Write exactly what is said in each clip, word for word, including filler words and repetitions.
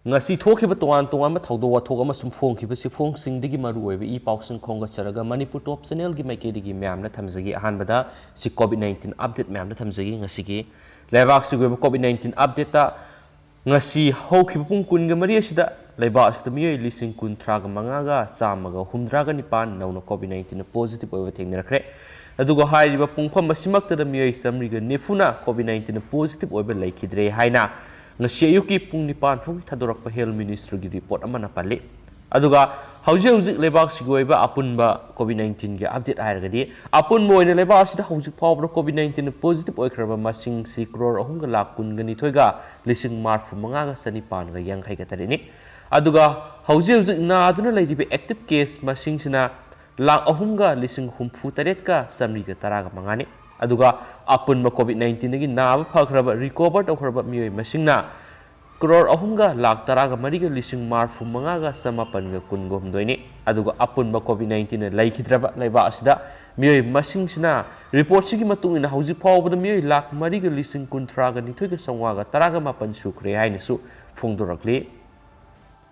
ꯉꯁꯤ ꯊꯣꯛꯈꯤꯕ ꯇꯣꯉꯥꯟ ꯇꯣꯉꯥꯟꯕ ꯊꯧꯗꯣꯛ ꯋꯥꯊꯣꯛ ꯑꯃꯁꯨꯡ ꯐꯣꯡꯈꯤꯕ ꯆꯦꯐꯣꯡꯁꯤꯡꯗꯒꯤ ꯃꯔꯨꯑꯣꯏꯕ ꯏ ꯄꯥꯎꯁꯤꯡ ꯈꯣꯝꯒꯠꯆꯔꯒ ꯃꯅꯤꯄꯨꯔ ꯇꯣꯞ ꯆꯦꯅꯦꯜꯒꯤ ꯃꯥꯏꯀꯩꯗꯒꯤ ꯃꯌꯥꯝꯅ ꯊꯝꯖꯒꯦ꯫ ꯑꯍꯥꯟꯕꯗ ꯁꯤ ꯀꯣꯚꯤꯗ ꯅꯥꯏꯟꯇꯤꯟ ꯑꯞꯗꯦꯠ ꯃꯌꯥꯝꯅ ꯊꯝꯖꯒꯦ꯫ ꯉꯁꯤꯒꯤ ꯂꯩꯕꯥꯛꯁꯤꯒꯤ ꯑꯣꯏꯕ ꯀꯣꯚꯤꯗ ꯅꯥꯏꯟꯇꯤꯟ ꯑꯞꯗꯦꯠꯇ ꯉꯁꯤ ꯍꯧꯈꯤꯕ ꯄꯨꯡ ꯀꯨꯟꯒ ꯃꯔꯤ ꯑꯁꯤꯗ ꯂꯩꯕꯥꯛ ꯑꯁꯤꯗ ꯃꯤꯑꯣꯏ ꯂꯤꯁꯤꯡ ꯀꯨꯟꯊ꯭ꯔꯥꯒ ꯃꯉꯥꯒ ꯆꯥꯝꯃꯒ ꯍꯨꯝꯗ꯭ꯔꯥꯒ ꯅꯤꯄꯥꯟ ꯅꯧꯅ ꯀꯣꯚꯤꯗ ꯅꯥꯏꯟꯇꯤꯟ ꯄꯣꯖꯤꯇꯤꯚ ꯑꯣꯏꯕ ꯊꯦꯡꯅꯔꯛꯈ꯭ꯔꯦ꯫ ꯑꯗꯨꯒ ꯍꯥꯏꯔꯤꯕ ꯄꯨꯡꯐꯝ ꯑꯁꯤꯃꯛꯇꯗ ꯃꯤꯑꯣꯏ ꯆꯥꯃꯔꯤꯒ ꯅꯤꯐꯨꯅ ꯀꯣꯚꯤꯗ ꯅꯥꯏꯟꯇꯤꯟ ꯄꯣꯖꯤꯇꯤꯚ ꯑꯣꯏꯕ ꯂꯩꯈꯤꯗ꯭ꯔꯦ ꯍꯥꯏꯅ ꯉꯁꯤ ꯑꯌꯨꯛꯀꯤ ꯄꯨꯡ ꯅꯤꯄꯥꯟ ꯐꯥꯎꯒꯤ ꯊꯥꯗꯣꯔꯛꯄ ꯍꯦꯜꯊ ꯃꯤꯅꯤꯁꯇ꯭ꯔꯤꯒꯤ ꯔꯤꯄꯣꯔꯠ ꯑꯃꯅ ꯄꯜꯂꯤ꯫ ꯑꯗꯨꯒ ꯍꯧꯖꯤꯛ ꯍꯧꯖꯤꯛ ꯂꯩꯕꯥꯛꯁꯤꯒꯤ ꯑꯣꯏꯕ ꯑꯄꯨꯟꯕ ꯀꯣꯚꯤꯗ ꯅꯥꯏꯟꯇꯤꯟꯒꯤ ꯑꯞꯗꯦꯠ ꯍꯥꯏꯔꯒꯗꯤ, ꯑꯄꯨꯟꯕ ꯑꯣꯏꯅ ꯂꯩꯕꯥꯛ ꯑꯁꯤꯗ ꯍꯧꯖꯤꯛ ꯐꯥꯎꯕꯗ ꯀꯣꯚꯤꯗ ꯅꯥꯏꯟꯇꯤꯟ ꯄꯣꯖꯤꯇꯤꯚ ꯑꯣꯏꯈ꯭ꯔꯕ ꯃꯁꯤꯡꯁꯤ ꯀ꯭ꯔꯣꯔ ꯑꯍꯨꯝꯒ ꯂꯥꯈ ꯀꯨꯟꯒ ꯅꯤꯊꯣꯏꯒ ꯂꯤꯁꯤꯡ ꯃꯔꯤꯐꯨ ꯃꯉꯥꯒ ꯆꯅꯤꯄꯥꯟꯒ ꯌꯥꯡꯈꯩꯒ ꯇꯔꯦꯠꯅꯤ꯫ ꯑꯗꯨꯒ ꯍꯧꯖꯤꯛ ꯍꯧꯖꯤꯛ ꯅꯥꯗꯨꯅ ꯂꯩꯔꯤꯕ ꯑꯦꯛꯇꯤꯚ ꯀꯦꯁ ꯃꯁꯤꯡꯁꯤꯅ ꯂꯥꯈ ꯑꯍꯨꯝꯒ ꯂꯤꯁꯤꯡ ꯍꯨꯝꯐꯨ ꯇꯔꯦꯠꯀ ꯆꯥꯃꯔꯤꯒ ꯇꯔꯥꯒ ꯃꯉꯥꯅꯤ꯫ ꯑꯗꯨꯒ ꯑꯄꯨꯟꯕ ꯀꯣꯚꯤꯗ ꯅꯥꯏꯟꯇꯤꯟꯗꯒꯤ ꯅꯥꯕ ꯐꯈ꯭ꯔꯕ, ꯔꯤꯀꯣꯚꯔ ꯇꯧꯈ꯭ꯔꯕ ꯃꯤꯑꯣꯏ ꯃꯁꯤꯡꯅ ꯀ꯭ꯔꯣꯔ ꯑꯍꯨꯝꯒ ꯂꯥꯈ ꯇꯔꯥꯒ ꯃꯔꯤꯒ ꯂꯤꯁꯤꯡ ꯃꯔꯤꯐꯨ ꯃꯉꯥꯒ ꯆꯃꯥꯄꯟꯒ ꯀꯨꯟꯒ ꯍꯨꯝꯗꯣꯏꯅꯤ꯫ ꯑꯗꯨꯒ ꯑꯄꯨꯟꯕ ꯀꯣꯚꯤꯗ ꯅꯥꯏꯟꯇꯤꯟꯅ ꯂꯩꯈꯤꯗ꯭ꯔꯕ ꯂꯩꯕꯥꯛ ꯑꯁꯤꯗ ꯃꯤꯑꯣꯏ ꯃꯁꯤꯡꯁꯤꯅ, ꯔꯤꯄꯣꯔꯠꯁꯤꯒꯤ ꯃꯇꯨꯡ ꯏꯟꯅ, ꯍꯧꯖꯤꯛ ꯐꯥꯎꯕꯗ ꯃꯤꯑꯣꯏ ꯂꯥꯈ ꯃꯔꯤꯒ ꯂꯤꯁꯤꯡ ꯀꯨꯟꯊ꯭ꯔꯥꯒ ꯅꯤꯊꯣꯏꯒ ꯆꯥꯝꯃꯉꯥꯒ ꯇꯔꯥꯒ ꯃꯥꯄꯟ ꯁꯨꯈ꯭ꯔꯦ ꯍꯥꯏꯅꯁꯨ ꯐꯣꯡꯗꯣꯔꯛꯂꯤ꯫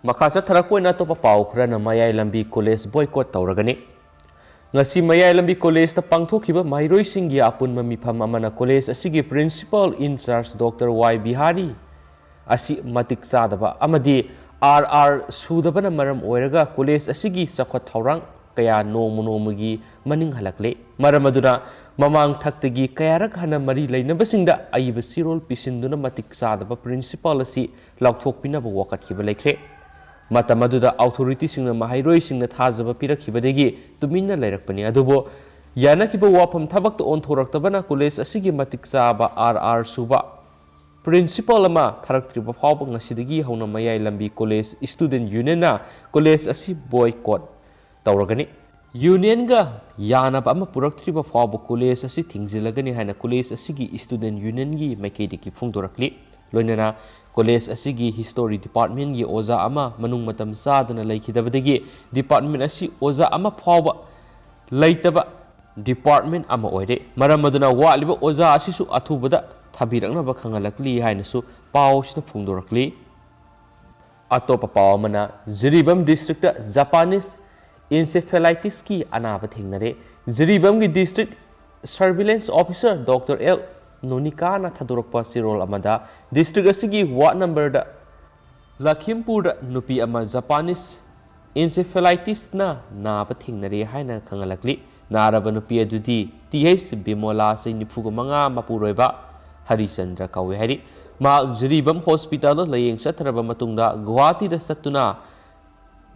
ꯃꯈꯥ ꯆꯠꯊꯔꯛꯄ ꯑꯣꯏꯅ ꯑꯇꯣꯞꯄ ꯄꯥꯎ ꯈꯔꯅ ꯃꯌꯥꯏ ꯂꯝꯕꯤ ꯀꯣꯂꯦꯖ ꯕꯣꯏꯀꯣꯠ ꯇꯧꯔꯒꯅꯤ꯫ ꯉꯁꯤ ꯃꯌꯥꯏ ꯂꯝꯕꯤ ꯀꯣꯂꯦꯖꯇ ꯄꯥꯡꯊꯣꯛꯈꯤꯕ ꯃꯍꯩꯔꯣꯏꯁꯤꯡꯒꯤ ꯑꯄꯨꯟꯕ ꯃꯤꯐꯝ ꯑꯃꯅ ꯀꯣꯂꯦꯖ ꯑꯁꯤꯒꯤ ꯄ꯭ꯔꯤꯟꯁꯤꯄꯥꯜ ꯏꯟꯆꯥꯔꯖ ꯗꯣꯛꯇꯔ ꯋꯥꯏ ꯕꯤꯍꯥꯔꯤ ꯑꯁꯤ ꯃꯇꯤꯛ ꯆꯥꯗꯕ ꯑꯃꯗꯤ ꯑꯥꯔ ꯑꯥꯔ ꯁꯨꯗꯕꯅ ꯃꯔꯝ ꯑꯣꯏꯔꯒ ꯀꯣꯂꯦꯖ ꯑꯁꯤꯒꯤ ꯆꯥꯎꯈꯠ ꯊꯧꯔꯥꯡ ꯀꯌꯥ ꯅꯣꯡꯃ ꯅꯣꯡꯃꯒꯤ ꯃꯅꯤꯡ ꯍꯜꯂꯛꯂꯦ꯫ ꯃꯔꯝ ꯑꯗꯨꯅ ꯃꯃꯥꯡ ꯊꯛꯇꯒꯤ ꯀꯌꯥꯔꯛ ꯍꯟꯅ ꯃꯔꯤ ꯂꯩꯅꯕꯁꯤꯡꯗ ꯑꯏꯕ ꯆꯦꯔꯣꯜ ꯄꯤꯁꯤꯟꯗꯨꯅ ꯃꯇꯤꯛ ꯆꯥꯗꯕ ꯄ꯭ꯔꯤꯟꯁꯤꯄꯥꯜ ꯑꯁꯤ ꯂꯥꯎꯊꯣꯛꯄꯤꯅꯕ ꯋꯥꯀꯠꯈꯤꯕ ꯂꯩꯈ꯭ꯔꯦ꯫ ꯃꯇꯝ ꯑꯗꯨꯗ ꯑꯣꯊꯣꯔꯤꯇꯤꯁꯤꯡꯅ ꯃꯍꯩꯔꯣꯏꯁꯤꯡꯅ ꯊꯥꯖꯕ ꯄꯤꯔꯛꯈꯤꯕꯗꯒꯤ ꯇꯨꯃꯤꯟꯅ ꯂꯩꯔꯛꯄꯅꯤ꯫ ꯑꯗꯨꯕꯨ ꯌꯥꯅꯈꯤꯕ ꯋꯥꯐꯝ ꯊꯕꯛꯇ ꯑꯣꯟꯊꯣꯔꯛꯇꯕꯅ ꯀꯣꯂꯦꯖ ꯑꯁꯤꯒꯤ ꯃꯇꯤꯛ ꯆꯥꯕ ꯑꯥꯔ ꯑꯥꯔ ꯁꯨꯕ ꯄ꯭ꯔꯤꯟꯁꯤꯄꯥꯜ ꯑꯃ ꯊꯥꯔꯛꯇ꯭ꯔꯤꯕ ꯐꯥꯎꯕ ꯉꯁꯤꯗꯒꯤ ꯍꯧꯅ ꯃꯌꯥꯏ ꯂꯝꯕꯤ ꯀꯣꯂꯦꯖ ꯁ꯭ꯇꯨꯗꯦꯟꯠ ꯌꯨꯅꯤꯌꯟꯅ ꯀꯣꯂꯦꯖ ꯑꯁꯤ ꯕꯣꯏꯀꯣꯠ ꯇꯧꯔꯒꯅꯤ꯫ ꯌꯨꯅꯤꯌꯟꯒ ꯌꯥꯅꯕ ꯑꯃ ꯄꯨꯔꯛꯇ꯭ꯔꯤꯕ ꯐꯥꯎꯕ ꯀꯣꯂꯦꯖ ꯑꯁꯤ ꯊꯤꯡꯖꯤꯜꯂꯒꯅꯤ ꯍꯥꯏꯅ ꯀꯣꯂꯦꯖ ꯑꯁꯤꯒꯤ ꯁ꯭ꯇꯨꯗꯦꯟꯠ ꯌꯨꯅꯤꯌꯟꯒꯤ ꯃꯥꯏꯀꯩꯗꯒꯤ ꯐꯣꯡꯗꯣꯔꯛꯂꯤ꯫ ꯂꯣꯏꯅꯅ ꯀꯣꯂꯦꯖ ꯑꯁꯤꯒꯤ ꯍꯤꯁꯇꯣꯔꯤ ꯗꯤꯄꯥꯔꯠꯃꯦꯟꯒꯤ ꯑꯣꯖꯥ ꯑꯃ ꯃꯅꯨꯡ ꯃꯇꯝ ꯆꯥꯗꯅ ꯂꯩꯈꯤꯗꯕꯗꯒꯤ ꯗꯤꯄꯥꯔꯠꯃꯦꯟ ꯑꯁꯤ ꯑꯣꯖꯥ ꯑꯃ ꯐꯥꯎꯕ ꯂꯩꯇꯕ ꯗꯤꯄꯥꯔꯠꯃꯦꯟ ꯑꯃ ꯑꯣꯏꯔꯦ꯫ ꯃꯔꯝ ꯑꯗꯨꯅ ꯋꯥꯠꯂꯤꯕ ꯑꯣꯖꯥ ꯑꯁꯤꯁꯨ ꯑꯊꯨꯕꯗ ꯊꯥꯕꯤꯔꯛꯅꯕ ꯈꯪꯍꯜꯂꯛꯂꯤ ꯍꯥꯏꯅꯁꯨ ꯄꯥꯎ ꯑꯁꯤꯅ ꯐꯣꯡꯗꯣꯔꯛꯂꯤ꯫ ꯑꯇꯣꯞꯄ ꯄꯥꯎ ꯑꯃꯅ, ꯖꯤꯔꯤꯕꯥꯝ ꯗꯤꯁꯇ꯭ꯔꯤꯛꯇ ꯖꯄꯥꯅꯤꯁ ꯏꯟꯁꯦꯐꯦꯂꯥꯏꯇꯤꯁꯀꯤ ꯑꯅꯥꯕ ꯊꯦꯡꯅꯔꯦ꯫ ꯖꯤꯔꯤꯕꯥꯝꯒꯤ district surveillance officer doctor L ꯅꯣꯅꯤꯀꯥꯅ ꯊꯥꯗꯣꯔꯛꯄ ꯆꯦꯔꯣꯜ ꯑꯃꯗ, ꯗꯤꯁꯇ꯭ꯔꯤꯛ ꯑꯁꯤꯒꯤ ꯋꯥꯔꯗ ꯅꯝꯕꯔꯗ ꯂꯈꯤꯝꯄꯨꯔꯗ ꯅꯨꯄꯤ ꯑꯃ ꯖꯄꯥꯅꯤꯁ ꯏꯟꯁꯦꯐꯦꯂꯥꯏꯇꯤꯁꯅ ꯅꯥꯕ ꯊꯦꯡꯅꯔꯦ ꯍꯥꯏꯅ ꯈꯪꯍꯜꯂꯛꯂꯤ꯫ ꯅꯥꯔꯕ ꯅꯨꯄꯤ ꯑꯗꯨꯗꯤ ꯇꯤ ꯑꯩꯆ ꯕꯤꯃꯣꯂꯥ, ꯆꯍꯤ ꯅꯤꯐꯨꯒ ꯃꯉꯥ, ꯃꯄꯨꯔꯣꯏꯕ ꯍꯔꯤꯆꯟꯗ꯭ꯔ ꯀꯧꯏ ꯍꯥꯏꯔꯤ꯫ ꯃꯍꯥꯛ ꯖꯤꯔꯤꯕꯥꯝ ꯍꯣꯁꯄꯤꯇꯥꯜꯗ ꯂꯥꯌꯦꯡ ꯆꯠꯊꯔꯕ ꯃꯇꯨꯡꯗ ꯒꯨꯋꯥꯍꯥꯇꯤꯗ ꯆꯠꯇꯨꯅ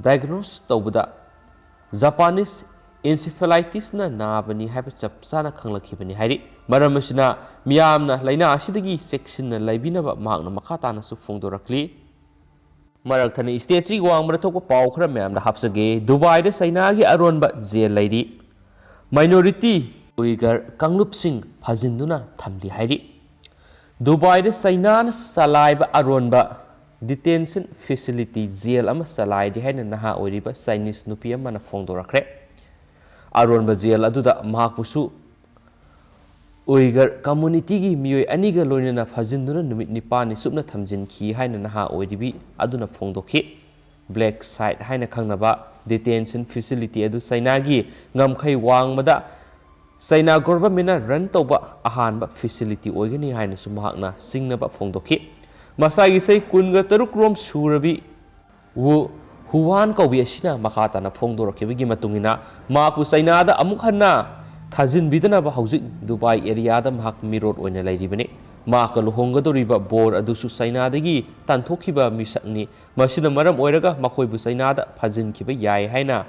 ꯗꯥꯏꯒꯅꯣꯁ ꯇꯧꯕꯗ ꯖꯄꯥꯅꯤꯁ ꯏꯟꯁꯦꯐꯦꯂꯥꯏꯇꯤꯁꯅ ꯅꯥꯕꯅꯤ ꯍꯥꯏꯕ ꯆꯞ ꯆꯥꯅ ꯈꯪꯂꯛꯈꯤꯕꯅꯤ ꯍꯥꯏꯔꯤ꯫ ꯃꯔꯝ ꯑꯁꯤꯅ ꯃꯤꯌꯥꯝꯅ ꯂꯥꯏꯅꯥ ꯑꯁꯤꯗꯒꯤ ꯆꯦꯛꯁꯤꯟꯅ ꯂꯩꯕꯤꯅꯕ ꯃꯍꯥꯛꯅ ꯃꯈꯥ ꯇꯥꯅꯁꯨ ꯐꯣꯡꯗꯣꯔꯛꯂꯤ꯫ ꯃꯔꯛ ꯊꯠꯅ ꯏꯁꯇꯦꯠꯁꯤꯒꯤ ꯋꯥꯡꯃꯗ ꯊꯣꯛꯄ ꯄꯥꯎ ꯈꯔ ꯃꯌꯥꯝꯗ ꯍꯥꯞꯆꯒꯦ꯫ ꯗꯨꯕꯥꯏꯗ ꯆꯩꯅꯥꯒꯤ ꯑꯔꯣꯟꯕ ꯖꯦꯜ ꯂꯩꯔꯤ꯫ ꯃꯥꯏꯅꯣꯔꯤꯇꯤ ꯎꯏꯒꯔ ꯀꯥꯡꯂꯨꯞꯁꯤꯡ ꯐꯥꯖꯤꯟꯗꯨꯅ ꯊꯝꯂꯤ ꯍꯥꯏꯔꯤ꯫ ꯗꯨꯕꯥꯏꯗ ꯆꯩꯅꯥꯅ ꯆꯂꯥꯏꯕ ꯑꯔꯣꯟꯕ ꯗꯤꯇꯦꯟꯁꯟ ꯐꯦꯁꯤꯂꯤꯇꯤ ꯖꯦꯜ ꯑꯃ ꯆꯂꯥꯏꯔꯤ ꯍꯥꯏꯅ ꯅꯍꯥ ꯑꯣꯏꯔꯤꯕ ꯆꯥꯏꯅꯤꯁ ꯅꯨꯄꯤ ꯑꯃꯅ ꯐꯣꯡꯗꯣꯔꯛꯈ꯭ꯔꯦ꯫ ꯑꯔꯣꯟꯕ ꯖꯦꯜ ꯑꯗꯨꯗ ꯃꯍꯥꯛꯄꯨꯁꯨ ꯎꯏꯒꯔ ꯀꯝꯃꯨꯅꯤꯇꯤꯒꯤ ꯃꯤꯑꯣꯏ ꯑꯅꯤꯒ ꯂꯣꯏꯅꯅ ꯐꯥꯖꯤꯟꯗꯨꯅ ꯅꯨꯃꯤꯠ ꯅꯤꯄꯥꯜꯅꯤ ꯆꯨꯞꯅ ꯊꯝꯖꯤꯟꯈꯤ ꯍꯥꯏꯅ ꯅꯍꯥ ꯑꯣꯏꯔꯤꯕꯤ ꯑꯗꯨꯅ ꯐꯣꯡꯗꯣꯛꯈꯤ꯫ ꯕ꯭ꯂꯦꯛ ꯁꯥꯏꯠ ꯍꯥꯏꯅ ꯈꯪꯅꯕ ꯗꯤꯇꯦꯟꯁꯟ ꯐꯦꯁꯤꯂꯤꯇꯤ ꯑꯗꯨ ꯆꯩꯅꯥꯒꯤ ꯉꯝꯈꯩ ꯋꯥꯡꯃꯗ ꯆꯩꯅꯥ ꯒꯣꯚꯔꯟꯃꯦꯟꯅ ꯔꯟ ꯇꯧꯕ ꯑꯍꯥꯟꯕ ꯐꯦꯁꯤꯂꯤꯇꯤ ꯑꯣꯏꯒꯅꯤ ꯍꯥꯏꯅꯁꯨ ꯃꯍꯥꯛꯅ ꯆꯤꯡꯅꯕ ꯐꯣꯡꯗꯣꯛꯈꯤ꯫ ꯃꯁꯥꯒꯤ ꯆꯍꯤ ꯀꯨꯟꯒ ꯇꯔꯨꯛ ꯔꯣꯝ ꯁꯨꯔꯕꯤ ꯋꯨ ꯍꯨꯋꯥꯟ ꯀꯧꯕꯤ ꯑꯁꯤꯅ ꯃꯈꯥ ꯇꯥꯅ ꯐꯣꯡꯗꯣꯔꯛꯈꯤꯕꯒꯤ ꯃꯇꯨꯡ ꯏꯟꯅ, ꯃꯍꯥꯛꯄꯨ ꯆꯩꯅꯥꯗ ꯑꯃꯨꯛ ꯍꯟꯅ ꯊꯥꯖꯤꯟꯕꯤꯗꯅꯕ ꯍꯧꯖꯤꯛ ꯗꯨꯕꯥꯏ ꯑꯦꯔꯤꯌꯥꯗ ꯃꯍꯥꯛ ꯃꯤꯔꯣꯠ ꯑꯣꯏꯅ ꯂꯩꯔꯤꯕꯅꯤ꯫ ꯃꯍꯥꯛꯀ ꯂꯨꯍꯣꯡꯒꯗꯧꯔꯤꯕ ꯕꯣꯔ ꯑꯗꯨꯁꯨ ꯆꯩꯅꯥꯗꯒꯤ ꯇꯥꯟꯊꯣꯛꯈꯤꯕ ꯃꯤꯁꯛꯅꯤ꯫ ꯃꯁꯤꯅ ꯃꯔꯝ ꯑꯣꯏꯔꯒ ꯃꯈꯣꯏꯕꯨ ꯆꯩꯅꯥꯗ ꯐꯥꯖꯤꯟꯈꯤꯕ ꯌꯥꯏ ꯍꯥꯏꯅ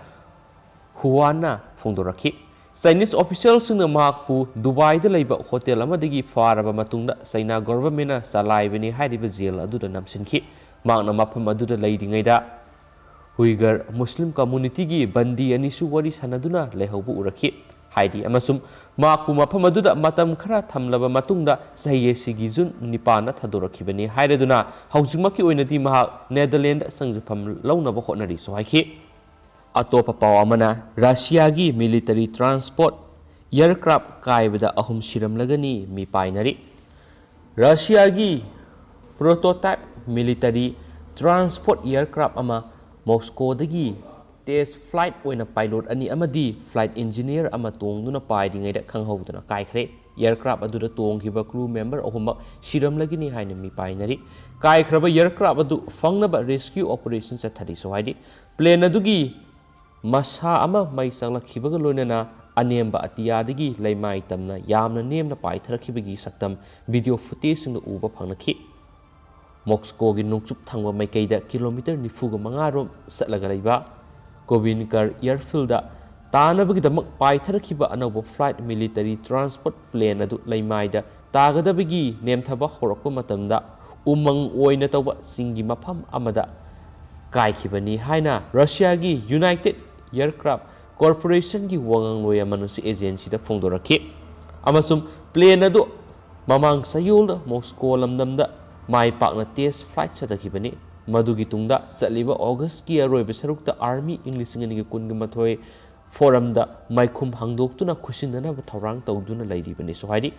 ꯍꯨꯋꯥꯟꯅ ꯐꯣꯡꯗꯣꯔꯛꯈꯤ꯫ ꯆꯥꯏꯅꯤꯁ ꯑꯣꯐꯤꯁꯤꯌꯦꯜꯁꯤꯡꯅ ꯃꯍꯥꯛꯄꯨ ꯗꯨꯕꯥꯏꯗ ꯂꯩꯕ ꯍꯣꯇꯦꯜ ꯑꯃꯗꯒꯤ ꯐꯥꯔꯕ ꯃꯇꯨꯡꯗ ꯆꯩꯅꯥ ꯒꯣꯚꯔꯟꯃꯦꯟꯅ ꯆꯂꯥꯏꯕꯅꯤ ꯍꯥꯏꯔꯤꯕ ꯖꯦꯜ ꯑꯗꯨꯗ ꯅꯝꯁꯤꯟꯈꯤ꯫ ꯃꯍꯥꯛꯅ ꯃꯐꯝ ꯑꯗꯨꯗ ꯂꯩꯔꯤꯉꯩꯗ ꯎꯏꯒꯔ ꯃꯨꯁꯂꯤꯝ ꯀꯝꯃꯨꯅꯤꯇꯤꯒꯤ ꯕꯟꯗꯤ ꯑꯅꯤꯁꯨ ꯋꯥꯔꯤ ꯁꯥꯟꯅꯗꯨꯅ ꯂꯩꯍꯧꯕ ꯎꯔꯛꯈꯤ ꯍꯥꯏꯔꯤ, ꯑꯃꯁꯨꯡ ꯃꯍꯥꯛꯄꯨ ꯃꯐꯝ ꯑꯗꯨꯗ ꯃꯇꯝ ꯈꯔ ꯊꯝꯂꯕ ꯃꯇꯨꯡꯗ ꯆꯍꯤ ꯑꯁꯤꯒꯤ ꯖꯨꯟ ꯅꯤꯄꯥꯟꯗ ꯊꯥꯗꯣꯔꯛꯈꯤꯕꯅꯤ ꯍꯥꯏꯔꯗꯨꯅ ꯍꯧꯖꯤꯛꯃꯛꯀꯤ ꯑꯣꯏꯅꯗꯤ ꯃꯍꯥꯛ ꯅꯦꯗꯔꯂꯦꯟꯗ ꯆꯪꯖꯐꯝ ꯂꯧꯅꯕ ꯍꯣꯠꯅꯔꯤꯁꯨ ꯍꯥꯏꯈꯤ꯫ ꯑꯇꯣꯞꯄ ꯄꯥꯎ ꯑꯃꯅ, ꯔꯁꯤꯌꯥꯒꯤ ꯃꯤꯂꯤꯇꯔꯤ ꯇ꯭ꯔꯥꯟꯁꯄꯣꯔꯠ ꯑꯦꯌꯔꯀ꯭ꯔꯥꯐ ꯀꯥꯏꯕꯗ ꯑꯍꯨꯝ ꯁꯤꯔꯝꯂꯒꯅꯤ ꯃꯤꯄꯥꯏꯅꯔꯤ꯫ ꯔꯁꯤꯌꯥꯒꯤ ꯄ꯭ꯔꯣꯇꯣꯇꯥꯏꯞ ꯃꯤꯂꯤꯇꯔꯤ Transport aircraft ꯑꯃ ꯃꯣꯁꯀꯣꯗꯒꯤ test flight ꯑꯣꯏꯅ pilot ꯑꯅꯤ ꯑꯃꯗꯤ flight engineer ꯑꯃ ꯇꯣꯡꯗꯨꯅ ꯄꯥꯏꯔꯤꯉꯩꯗ ꯈꯪꯍꯧꯗꯅ ꯀꯥꯏꯈ꯭ꯔꯦ꯫ Aircraft ꯑꯗꯨꯗ ꯇꯣꯡꯈꯤꯕ crew member ꯑꯍꯨꯝꯃꯛ ꯁꯤꯔꯝꯂꯒꯅꯤ ꯍꯥꯏꯅ ꯃꯤꯄꯥꯏꯅꯔꯤ꯫ ꯀꯥꯏꯈ꯭ꯔꯕ aircraft ꯑꯗꯨ ꯐꯪꯅꯕ rescue operation ꯆꯠꯊꯔꯤꯁꯨ ꯍꯥꯏꯔꯤ꯫ Plane ꯑꯗꯨꯒꯤ ꯃꯁꯥ ꯑꯃ ꯃꯩ ꯆꯥꯛꯂꯛꯈꯤꯕꯒ ꯂꯣꯏꯅꯅ ꯑꯅꯦꯝꯕ ꯑꯇꯤꯌꯥꯗꯒꯤ ꯂꯩꯃꯥꯏ ꯇꯝꯅ ꯌꯥꯝꯅ ꯅꯦꯝꯅ ꯄꯥꯏꯊꯔꯛꯈꯤꯕꯒꯤ ꯁꯛꯇꯝ video footageꯁꯤꯡꯗ ꯎꯕ ꯐꯪꯂꯛꯈꯤ꯫ ꯃꯣꯁꯀꯣꯒꯤ ꯅꯣꯡꯆꯨꯞ ꯊꯪꯕ ꯃꯥꯏꯀꯩꯗ kilometre ꯅꯤꯐꯨꯒ ꯃꯉꯥ ꯔꯣꯝ ꯆꯠꯂꯒ ꯂꯩꯕ ꯀꯣꯕꯤꯟꯀꯔ airfieldꯗ ꯇꯥꯅꯕꯒꯤꯗꯃꯛ ꯄꯥꯏꯊꯔꯛꯈꯤꯕ ꯑꯅꯧꯕ flight military transport plane ꯑꯗꯨ ꯂꯩꯃꯥꯏꯗ ꯇꯥꯒꯗꯕꯒꯤ ꯅꯦꯝꯊꯕ ꯍꯧꯔꯛꯄ ꯃꯇꯝꯗ ꯎꯃꯪ ꯑꯣꯏꯅ ꯇꯧꯕ ꯆꯤꯡꯒꯤ ꯃꯐꯝ ꯑꯃꯗ ꯀꯥꯏꯈꯤꯕꯅꯤ ꯍꯥꯏꯅ ꯔꯁꯤꯌꯥꯒꯤ United Aircraft Corporationꯒꯤ ꯋꯥꯉꯥꯡꯂꯣꯏ ꯑꯃꯅꯁꯨ agencyꯗ ꯐꯣꯡꯗꯣꯔꯛꯈꯤ꯫ ꯑꯃꯁꯨꯡ plane ꯑꯗꯨ ꯃꯃꯥꯡ ꯆꯌꯣꯜꯗ ꯃꯣꯁꯀꯣ ꯂꯝꯗꯝꯗ ꯃꯥꯏ ꯄꯥꯛꯅ test flight ꯆꯠꯊꯈꯤꯕꯅꯤ꯫ ꯃꯗꯨꯒꯤ ꯇꯨꯡꯗ ꯆꯠꯂꯤꯕ Augustꯀꯤ ꯑꯔꯣꯏꯕ ꯁꯔꯨꯛꯇ army ꯏꯪ ꯂꯤꯁꯤꯡ ꯑꯅꯤꯒ ꯀꯨꯟꯒ ꯃꯥꯊꯣꯏ forumꯗ ꯃꯥꯏꯈꯨꯝ ꯍꯥꯡꯗꯣꯛꯇꯨꯅ ꯈꯨꯠꯁꯤꯟꯅꯅꯕ ꯊꯧꯔꯥꯡ ꯇꯧꯗꯨꯅ ꯂꯩꯔꯤꯕꯅꯤꯁꯨ ꯍꯥꯏꯔꯤ꯫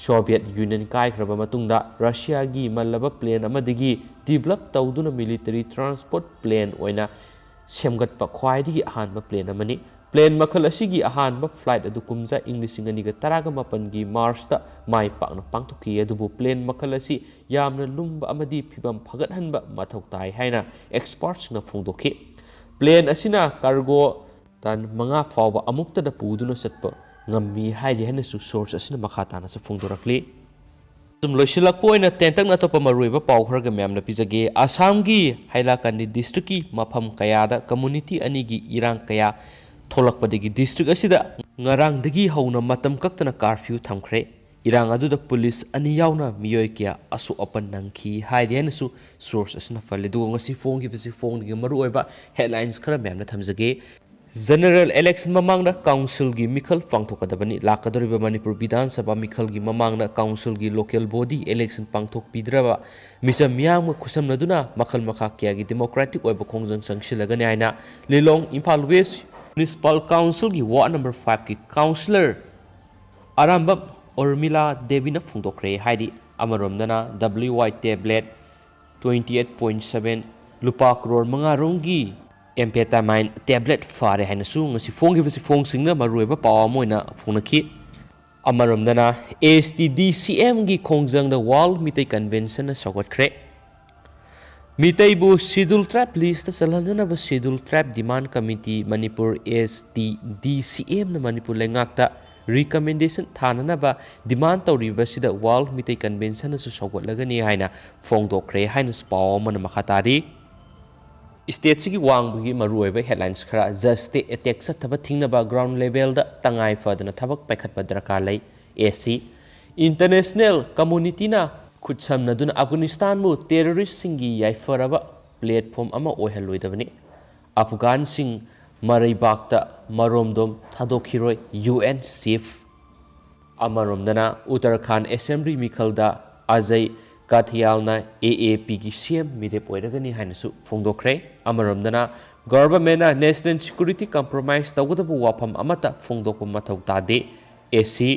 Soviet Union ꯀꯥꯏꯈ꯭ꯔꯕ ꯃꯇꯨꯡꯗ ꯔꯁꯤꯌꯥꯒꯤ ꯃꯜꯂꯕ plane ꯑꯃꯗꯒꯤ develop ꯇꯧꯗꯨꯅ military transport plane ꯑꯣꯏꯅ ꯁꯦꯝꯒꯠꯄ ꯈ꯭ꯋꯥꯏꯗꯒꯤ ꯑꯍꯥꯟꯕ plane ꯑꯃꯅꯤ꯫ Plane ꯃꯈꯜ ꯑꯁꯤꯒꯤ ꯑꯍꯥꯟꯕ flight ꯑꯗꯨ ꯀꯨꯝꯖꯥ ꯏꯪ ꯂꯤꯁꯤꯡ ꯑꯅꯤꯒ ꯇꯔꯥꯒ ꯃꯥꯄꯟꯒꯤ Marchꯇ ꯃꯥꯏ ꯄꯥꯛꯅ ꯄꯥꯡꯊꯣꯛꯈꯤ, ꯑꯗꯨꯕꯨ plane ꯃꯈꯜ ꯑꯁꯤ ꯌꯥꯝꯅ ꯂꯨꯝꯕ ꯑꯃꯗꯤ ꯐꯤꯕꯝ ꯐꯒꯠꯍꯟꯕ ꯃꯊꯧ ꯇꯥꯏ ꯍꯥꯏꯅ expertꯁꯤꯡꯅ ꯐꯣꯡꯗꯣꯛꯈꯤ꯫ Plane ꯑꯁꯤꯅ cargo ton ꯃꯉꯥ ꯐꯥꯎꯕ ꯑꯃꯨꯛꯇꯗ ꯄꯨꯗꯨꯅ ꯆꯠꯄ ꯉꯝꯃꯤ ꯍꯥꯏꯔꯤ ꯍꯥꯏꯅꯁꯨ source ꯑꯁꯤꯅ ꯃꯈꯥ ꯇꯥꯅꯁꯨ ꯐꯣꯡꯗꯣꯔꯛꯂꯤ꯫ ꯁꯨꯝ ꯂꯣꯏꯁꯤꯜꯂꯛꯄ ꯑꯣꯏꯅ ꯇꯦꯟꯇꯛꯅ ꯑꯇꯣꯞꯄ ꯃꯔꯨꯑꯣꯏꯕ ꯄꯥꯎ ꯈꯔꯒ ꯃꯌꯥꯝꯅ ꯄꯤꯖꯒꯦ꯫ ꯑꯁꯥꯝꯒꯤ ꯍꯥꯏꯂꯥꯀꯥꯟꯗꯤ districtꯀꯤ ꯃꯐꯝ ꯀꯌꯥꯗ community ꯑꯅꯤꯒꯤ ꯏꯔꯥꯡ ꯀꯌꯥ ꯊꯣꯛꯂꯛꯄꯗꯒꯤ district ꯑꯁꯤꯗ ꯉꯔꯥꯡꯗꯒꯤ ꯍꯧꯅ ꯃꯇꯝ ꯀꯛꯇꯅ curfew ꯊꯝꯈ꯭ꯔꯦ꯫ ꯏꯔꯥꯡ ꯑꯗꯨꯗ police ꯑꯅꯤ ꯌꯥꯎꯅ ꯃꯤꯑꯣꯏ ꯀꯌꯥ ꯑꯁꯣꯛ ꯑꯄꯟ ꯅꯪꯈꯤ ꯍꯥꯏꯔꯤ ꯍꯥꯏꯅꯁꯨ source ꯑꯁꯤꯅ ꯄꯜꯂꯤ꯫ ꯑꯗꯨꯒ ꯉꯁꯤ ꯐꯣꯡꯈꯤꯕꯁꯤ ꯐꯣꯡꯕꯒꯤ ꯃꯔꯨꯑꯣꯏꯕ headlines ꯈꯔ ꯃꯌꯥꯝꯅ ꯊꯝꯖꯒꯦ꯫ General election ꯃꯃꯥꯡꯗ councilꯒꯤ ꯃꯤꯈꯜ ꯄꯥꯡꯊꯣꯛꯀꯗꯕꯅꯤ꯫ ꯂꯥꯛꯀꯗꯧꯔꯤꯕ ꯃꯅꯤꯄꯨꯔ ꯕꯤꯙꯥꯟ ꯁꯚꯥ ꯃꯤꯈꯜꯒꯤ ꯃꯃꯥꯡꯗ councilꯒꯤ local body election ꯄꯥꯡꯊꯣꯛꯄꯤꯗ꯭ꯔꯕ ꯃꯤꯆꯝ ꯃꯤꯌꯥꯝꯒ ꯈꯨꯠꯁꯝꯅꯗꯨꯅ ꯃꯈꯜ ꯃꯈꯥ ꯀꯌꯥꯒꯤ democratic ꯑꯣꯏꯕ ꯈꯣꯡꯖꯪ ꯆꯪꯁꯤꯜꯂꯒꯅꯤ ꯍꯥꯏꯅ ꯂꯤꯂꯣꯡ Imphal West Municipal Councilꯒꯤ ward number fiveꯀꯤ councillor Arambam ꯎꯔꯃꯤꯂꯥ ꯗꯦꯕꯤꯅ ꯐꯣꯡꯗꯣꯛꯈ꯭ꯔꯦ ꯍꯥꯏꯔꯤ꯫ ꯑꯃꯔꯣꯝꯗꯅ W Y tablet twenty eight point seven, ꯂꯨꯄꯥ ꯀ꯭ꯔꯣꯔ ꯃꯉꯥ ꯔꯣꯝꯒꯤ amphetamine tablet ꯐꯥꯔꯦ ꯍꯥꯏꯅꯁꯨ ꯉꯁꯤ ꯐꯣꯡꯈꯤꯕꯁꯤ ꯐꯣꯡꯁꯤꯡꯅ ꯃꯔꯨꯑꯣꯏꯕ ꯄꯥꯎ ꯑꯃ ꯑꯣꯏꯅ ꯐꯣꯡꯅꯈꯤ꯫ ꯑꯃꯔꯣꯝꯗꯅ, ꯑꯦꯁ ꯇꯤ ꯗꯤ ꯁꯤ ꯑꯦꯝꯒꯤ ꯈꯣꯡꯖꯪꯗ World ꯃꯤꯇꯩ Conventionꯅ ꯁꯧꯒꯠꯈ꯭ꯔꯦ꯫ ꯃꯤꯇꯩꯕꯨ Scheduled Tribe listꯇ ꯆꯜꯍꯟꯅꯅꯕ Scheduled Tribe Demand Committee Manipur, S T D C ꯑꯦꯝꯅ Manipur ꯂꯩꯉꯥꯛꯇ recommendation ꯊꯥꯅꯅꯕ demand ꯇꯧꯔꯤꯕꯁꯤꯗ World Meitei Conventionꯅꯁꯨ ꯁꯧꯒꯠꯂꯒꯅꯤ ꯍꯥꯏꯅ ꯐꯣꯡꯗꯣꯛꯈ꯭ꯔꯦ ꯍꯥꯏꯅꯁꯨ ꯄꯥꯎ ꯑꯃꯅ ꯃꯈꯥ ꯇꯥꯔꯤ꯫ Stateꯁꯤꯒꯤ ꯋꯥꯡꯕꯒꯤ ꯃꯔꯨꯑꯣꯏꯕ headlines ꯈꯔ: Just attack ꯆꯠꯊꯕ ꯊꯤꯡꯅꯕ ground levelꯗ ꯇꯉꯥꯏ ꯐꯗꯅ ꯊꯕꯛ ꯄꯥꯏꯈꯠꯄ ꯗꯔꯀꯥꯔ ꯂꯩ, ꯑꯦ ꯁꯤ꯫ International communityꯅ ꯈꯨꯠꯁꯝꯅꯗꯨꯅ ꯑꯐꯒꯥꯅꯤꯁꯇꯥꯟꯕꯨ terroristꯁꯤꯡꯒꯤ ꯌꯥꯏꯐꯔꯕ platform ꯑꯃ ꯑꯣꯏꯍꯜꯂꯣꯏꯗꯕꯅꯤ꯫ ꯑꯐꯒꯥꯟꯁꯤꯡ ꯃꯔꯩꯕꯥꯛꯇ ꯃꯔꯣꯝꯗꯣꯝ ꯊꯥꯗꯣꯛꯈꯤꯔꯣꯏ, U N chief꯫ ꯑꯃꯔꯣꯝꯗꯅ, Uttarakhand Assembly ꯃꯤꯈꯜꯗ Ajay ꯀꯥꯊꯤꯌꯥꯜꯅ ꯑꯦ ꯑꯦ ꯄꯤꯒꯤ ꯁꯤ ꯑꯦꯝ ꯃꯤꯔꯦꯞ ꯑꯣꯏꯔꯒꯅꯤ ꯍꯥꯏꯅꯁꯨ ꯐꯣꯡꯗꯣꯛꯈ꯭ꯔꯦ꯫ ꯑꯃꯔꯣꯝꯗꯅ, Governmentꯅ national security compromise ꯇꯧꯒꯗꯕ ꯋꯥꯐꯝ ꯑꯃꯠꯇ ꯐꯣꯡꯗꯣꯛꯄ ꯃꯊꯧ ꯇꯥꯗꯦ, ꯑꯦ ꯁꯤ꯫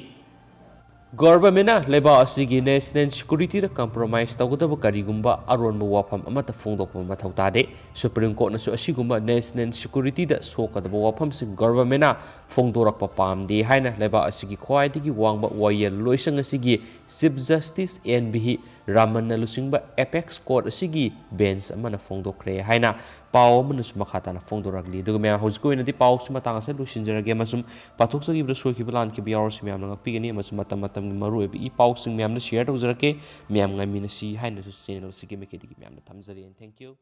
Governmentꯅ ꯂꯩꯕꯥꯛ ꯑꯁꯤꯒꯤ national securityꯗ compromise ꯇꯧꯒꯗꯕ ꯀꯔꯤꯒꯨꯝꯕ ꯑꯔꯣꯟꯕ ꯋꯥꯐꯝ ꯑꯃꯠꯇ ꯐꯣꯡꯗꯣꯛꯄ ꯃꯊꯧ ꯇꯥꯗꯦ꯫ Supreme Courtꯅꯁꯨ ꯑꯁꯤꯒꯨꯝꯕ national securityꯗ ꯁꯣꯛꯀꯗꯕ ꯋꯥꯐꯝꯁꯤꯡ Governmentꯅ ꯐꯣꯡꯗꯣꯔꯛꯄ ꯄꯥꯝꯗꯦ ꯍꯥꯏꯅ ꯂꯩꯕꯥꯛ ꯑꯁꯤꯒꯤ ꯈ꯭ꯋꯥꯏꯗꯒꯤ ꯋꯥꯡꯕ ꯋꯥꯌꯦꯜ ꯂꯣꯏꯁꯪ ꯑꯁꯤꯒꯤ Chief Justice ꯑꯦꯟ ꯚꯤ ꯔꯥꯃꯟꯅ ꯂꯨꯆꯤꯡꯕ Apex Court ꯑꯁꯤꯒꯤ bench ꯑꯃꯅ ꯐꯣꯡꯗꯣꯛꯈ꯭ꯔꯦ ꯍꯥꯏꯅ ꯄꯥꯎ ꯑꯃꯅꯁꯨ ꯃꯈꯥ ꯇꯥꯅ ꯐꯣꯡꯗꯣꯔꯛꯂꯤ꯫ ꯑꯗꯨꯒ ꯃꯌꯥꯝ, ꯍꯧꯖꯤꯛꯀꯤ ꯑꯣꯏꯅꯗꯤ ꯄꯥꯎꯁꯤ ꯃꯇꯥꯡ ꯑꯁꯤꯗ ꯂꯣꯏꯁꯤꯟꯖꯔꯒꯦ, ꯑꯃꯁꯨꯡ ꯄꯥꯊꯣꯛꯆꯈꯤꯕꯗ ꯁꯣꯏꯈꯤꯕ ꯂꯥꯟꯈꯤꯕ ꯌꯥꯎꯔꯁꯨ ꯃꯌꯥꯝꯅ ꯉꯥꯛꯄꯤꯒꯅꯤ, ꯑꯃꯁꯨꯡ ꯃꯇꯝ ꯃꯇꯝꯒꯤ ꯃꯔꯨꯑꯣꯏꯕ ꯏ ꯄꯥꯎꯁꯤꯡ ꯃꯌꯥꯝꯗ share ꯇꯧꯖꯔꯛꯀꯦ꯫ ꯃꯌꯥꯝ ꯉꯥꯏꯃꯤꯟꯅꯁꯤ ꯍꯥꯏꯅꯁꯨ channel ꯑꯁꯤꯒꯤ ꯃꯥꯏꯀꯩꯗꯒꯤ ꯃꯌꯥꯝꯗ ꯊꯝꯖꯔꯤ꯫ And thank you꯫